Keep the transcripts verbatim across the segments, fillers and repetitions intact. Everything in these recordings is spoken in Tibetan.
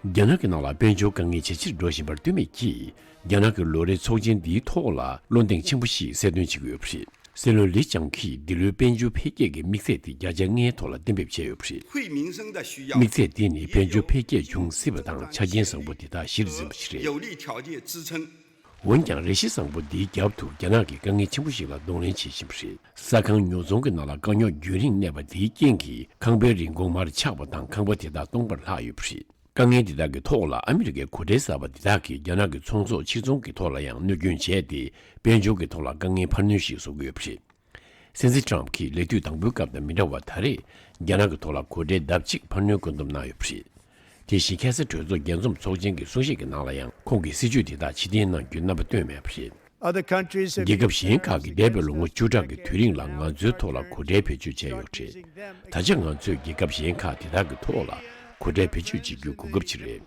རྒྱ་ནག་གི་ནང་ལ་དཔལ་འབྱོར་དཀའ་ངལ་ཇེ་ཆེར་འགྲོ་བཞིན་པར་ལྟོས་མེད་ཀྱིས། རྒྱ་ནག་གི་ལོ་རེའི་ཚོགས་ཆེན་འདིའི་ཐོག་ལ་བློ་གདེང་ཆེན་པོ་ཞིག་གསལ་སྟོན་བྱེད་ཀྱི་ཡོད་པ་རེད། སྲིད་བློན་ལི་ཅང་གིས་འདི་ལོའི་དཔལ་འབྱོར་འཕེལ་རྒྱས་ཀྱི་དམིགས་ཚད་དེ་བརྒྱ་ཆ་ལྔའི་ཐོག་ལ་གཏན་འབེབས་བྱས་ཡོད་པ་རེད། 惠民生的需要。དམིགས་ཚད་དེ་ནི་དཔལ་འབྱོར་འཕེལ་རྒྱས་འབྱུང་སྲིད་པ་དང་ཆ་རྐྱེན་བཟང་པོ་དེ་དག་གཞིར་འཛིན་པ་ཞིག་རེད། 有利条件支撑。 འོན་ཀྱང་རེ་ཞིག་བཟང་པོ་འདིའི་རྒྱབ་ཏུ་རྒྱ་ནག་གིས་དཀའ་ངལ་ཆེན་པོ་ཞིག་ལ་གདོང་ལེན་བྱེད་བཞིན་པ་རེད། ས་ཁང་ཉོ་ཚོང་གི་ནང་ལ་དཀའ་རྙོག་རྒྱུན་རིང་གནས་པ་དེའི་རྐྱེན་གྱིས་ཁང་པའི་རིན་གོང་མར་ཆག་པ་དང་ཁང་པ་དེ་དག་སྟོང་པར་ལྷག་ཡོད་པ་རེད། དཀའ་ངལ་འདི་དག་གི་ཐོག་ལ་ཨ་མི་རི་ཀའི་གོ་ཁྲལ་གསར་པ་འདི་དག་གིས་རྒྱ་ནག་གི་ཚོང་ཟོག་ཕྱིར་ཚོང་གི་ཐོག་ལ་ཡང་གནོད་སྐྱོན་བྱས་ཏེ། དཔལ་འབྱོར་གྱི་ཐོག་ལ་དཀའ་ངལ་འཕར་སྣོན་ཞིག་བཟོ་གི་ཡོད་པ་རེད། སྲིད་འཛིན་ཊམ་གྱིས་ལས་དུས་དང་པོའི་སྐབས་དང་མི་འདྲ་བར་ད་རེས་རྒྱ་ནག་གི་ཐོག་ལ་གོ་ཁྲལ་ལྡབ་གཅིག་འཕར་སྣོན་བཀོད་འདོམས་གནང་ཡོད་པ་རེད། དེ་བཞིན་ཁ་སང་གྲོས་ཚོགས་རྒྱས་འཛོམས་ཚོགས་ཆེན་གྱི་གསུང་བཤད་ཀྱི་ནང་ལ་ཡང་ཁོང་གིས་སྲིད་ཇུས་དེ་དག་ཕྱིར་འཐེན་གནང་རྒྱུའི་རྣམ་པ་བཏོན་མེད་པ་རེད། Other countries have རྒྱལ་ཁབ་གཞན་ཁག་གིས་འདས་པའི་ལོ་ངོ་བཅུ་ཕྲག་གི་དུས་རིང་ལ་ང་ཚོའི་ཐོག་ལ་གོ་ཁྲལ་བེད་སྤྱོད་བྱས་ཡོད་རེད། ད་ཆ་ང་ཚོས་རྒྱལ་ཁབ་གཞན་ཁག་དེ་དག་གི་ཐོག་ལ་གོ་ཁྲལ་བེད་སྤྱོད་བྱེད་རྒྱུའི་གོ་སྐབས་ཅིག་རེད།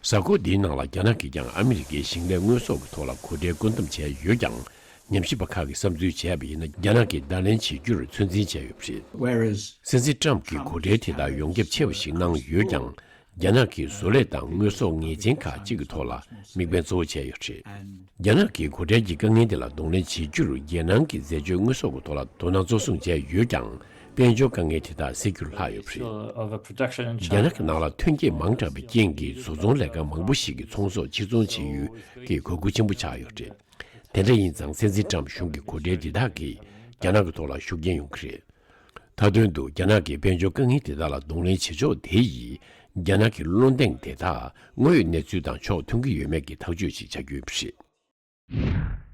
གཟའ་འཁོར་འདིའི་ནང་ལ་རྒྱ་ནག་གིས་ཀྱང་ཨ་མི་རི་ཀའི་ཞིང་ལས་དངོས་ཟོག་གི་ཐོག་ལ་གོ་ཁྲལ་བཀོད་འདོམས་བྱས་ཡོད་ཀྱང་། ཉམས་ཞིབ་པ་ཁག་གིས་བསམ་ཚུལ་བྱས་པ་ཡིན་ན། རྒྱ་ནག་གིས་བརྡ་ལན་བྱེད་རྒྱུར་ཚོད་འཛིན་བྱས་ཡོད་པ་རེད། Whereas སྲིད་འཛིན་ཊམ་གྱིས་གོ་ཁྲལ་དེ་དག་ཡོངས་ཁྱབ་ཆེ་བ་ཞིག་གནང་ཡོད་ཀྱང་། རྒྱ་ནག་གིས་བཟོ་ལས་དང་དངོས་ཟོག་ངེས་ཅན་ཁག་ཅིག་གི་ཐོག་ལ་དམིགས་འབེན་གཙོ་བོ་བྱས་ཡོད་རེད། རྒྱ་ནག་གིས་གོ་ཁྲལ་གྱི་དཀའ་ངལ་དེ་ལ་གདོང་ལེན་བྱེད་རྒྱུར་རྒྱལ་ནང་གི་འཛད་སྤྱོད་དངོས་ཟོག་གི་ཐོག་ལ་དོ་སྣང་གཙོ་བཟུང་བྱས་ཡོད་ཀྱང་། དཔལ་འབྱོར་དཀའ་ངལ་དེ་དག་སེལ་རྒྱུར་ལྷག་ཡོད་པ་རེད། Of a production in རྒྱ་ནག་གི་ནང་ལ་ཐོན་སྐྱེད་མང་དྲགས་པའི་རྐྱེན་གྱིས་བཟོ་ཚོང་ལས་ཁང་མང་པོ་ཞིག་གི་ཚོང་ཟོག་ཕྱིར་ཚོང་བྱེད་ཡུལ་དེ་གོ་རྒུ་ཆེན་པོ་ཆགས་ཡོད་རེད། དེ་འདྲ་ཡིན་ཙང་། སྲིད་འཛིན་ཊམ་གཞུང་གི་གོ་ཁྲལ་འདི་དག་གིས་རྒྱ་ནག་གི་ཐོག་ལ་ཤུགས་རྐྱེན་ཡོང་གི་རེད། མཐའ་དོན་དུ་རྒྱ་ནག་གིས་དཔལ་འབྱོར་དཀའ་ངལ་དེ་དག་ལ་གདོང་ལེན་བྱེད་ཕྱོགས་དེ་ཡིས། རྒྱ་ནག་གི་བློ་གདེང་དེ་དག་དངོས་ཡོད་གནས་ཚུལ་དང་ཕྱོགས་མཐུན་གྱི་ཡོད་མེད་ཀྱི་ཐག་གཅོད་ཅིག་བྱ་རྒྱུ་ཡིན་པ་རེད།